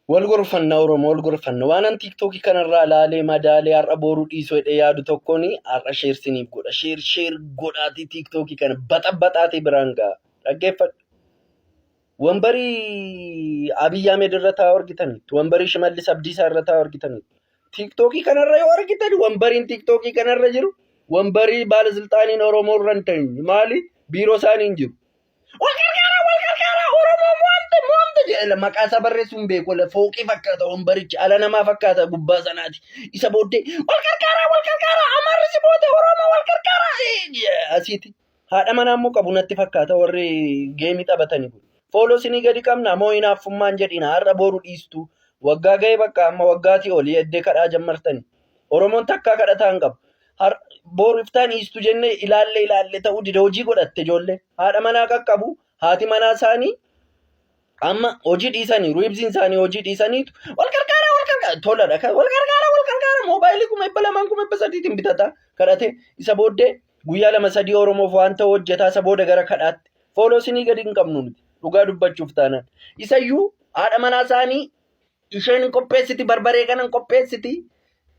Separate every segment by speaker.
Speaker 1: Wal gorfanna Oromoo wal gorfanna. Waan an tiiktookii kanarraa laalee madaalee har'a booruu dhiisuu jedhee yaadu tokkoon har'a sheer siniif godha. Sheer sheer godhaatii tiiktookii kana baxa baxaatii biraan ga'a. Dhaggeeffadhu. Wambarii Abiy Ahmed irra taa'u argitaniittu. Wambarii Shimallis Abdiisaa irra taa'u argitaniittu. Tiiktookii kanarra yoo argitan wambariin tiiktookii kanarra jiru wambarii baalasilxaaniin Oromoo irra hin teenye. Maali? Biiroo isaanii hin jiru. Wal gargaara wal gargaara Oromoo mo'amte mo'amte jedhe maqaa isaa barreessuu hin beeku wala fooqii fakkaata wambarichi ala namaa fakkaata gubbaa sanaati. Isa booddee wal gargaara wal gargaara Amaarri si boote Oromoo wal gargaara asiiti. Haadha manaa immoo qabu natti fakkaata warri geemii taphatanii kun. Fooloo isinii gadi qabna moo hinaaffummaan jedhina har'a boru dhiistu. Waggaa ga'ee bakka amma waggaatii olii eddee kadhaa jammartani. Oromoon takkaa kadhataa hin qabu. Har boru iftaan dhiistu jennee ilaalle ilaalle ta'uu dide hojii godhatte ijoollee. Haadha manaa qaqqabu haati manaa isaanii amma hojii dhiisaniiru ibsiin isaanii hojii dhiisaniitu wal gargaara wal gargaara toladha kan wal gargaara wal gargaara moobaayilii 200,000 300,000tiin bitata kadhate isa booddee guyyaa lama sadii Oromoof waan ta'u hojjetaa isa booda gara kadhaatti fooloo isinii gadi hin qabnu nuti dhugaa dubbachuuf taanaan isayyuu haadha manaa isaanii isheen hin qopheessiti barbaree kana hin qopheessiti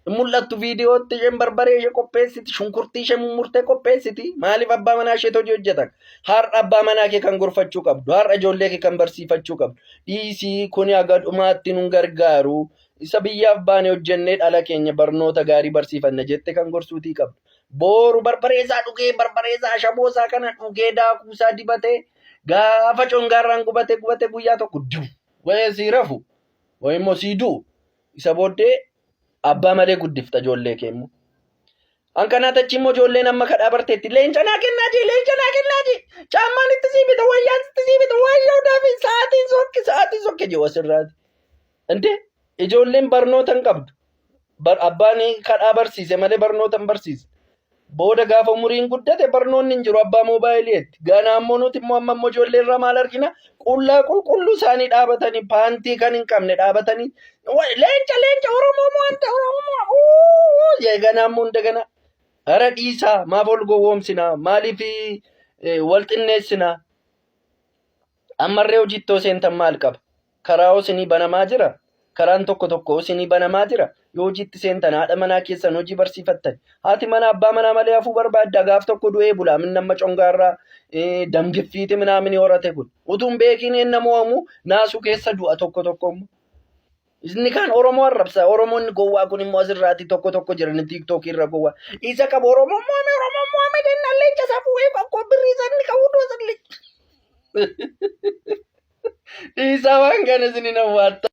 Speaker 1: hin mul'attu viidiyootti isheen barbaree ishee qopheessiti shunkurtii ishee mummurtee qopheessiti maaliif abbaa manaa isheetu hojii hojjeta har'a abbaa manaa kee kan gorfachuu qabdu har'a ijoollee kee kan barsiifachuu qabdu dhiisii kuni haga dhumaatti nun gargaaru isa biyyaaf baane hojjennee dhala keenya barnoota gaarii barsiifanna jette kan gorsuutii qabdu booru barbaree isaa dhugee barbaree isaa ashaboo isaa kana dhugee daakuu isaa dibatee gaafa congaarraan gubate gubate guyyaa tokko diu wayee sii rafu wayii immoo sii du'u isa booddee abbaa malee guddifta ijoollee kee immoo. An kanaa tachi immoo ijoolleen amma kadhaa barteetti leenca naa kennaa jee leenca naa kennaa jee caammaan itti sii bita wayyaan itti sii bita wayyoo daafi sa'aatiin sokke sa'aatiin sokke jee asirraati. Intee ijoolleen barnoota hin qabdu. Abbaan kadhaa barsiise malee barnoota hin barsiise. Booda gaafa umuriin guddate barnoonni hin jiru abbaa moobaayiliitti. Ganaa immoo nuti immoo amma immoo ijoollee irraa maal argina? Qullaa qulqulluu isaanii dhaabatanii paantii kan hin qabne dhaabatanii leenca leenca Oromoo mo'ante Oromoo uu jee ganaa immoo hunda Hara dhiisaa maaf ol gowwoomsinaa maaliif wal xinneessinaa? Ammarree hojiitti yoo seentan maal qaba? Karaa hoo isinii banamaa jira? Karaan tokko tokko hoo isinii banamaa jira? Yoo hojiitti seentan haadha manaa keessan hojii barsiifattan. Haati manaa abbaa manaa malee hafuu barbaadda gaaf tokko du'ee bula. Min nama congaarraa damgiffiiti minaamini horate kun. Utuu hin beekiin enna mo'amu naasuu keessa du'a tokko tokko immoo. Inni kaan Oromoo arrabsa. Oromoonni gowwaa kun immoo asirraati tokko tokko jiran tiiktookii irra gowwaa. Isa qabu Oromoo mo'ame Oromoo mo'ame jennaan leenca isaa fuudhee bakkoo birrii isaa inni qabu du'a san leenca. Dhiisaa waan kana isin hin hawwaattaa.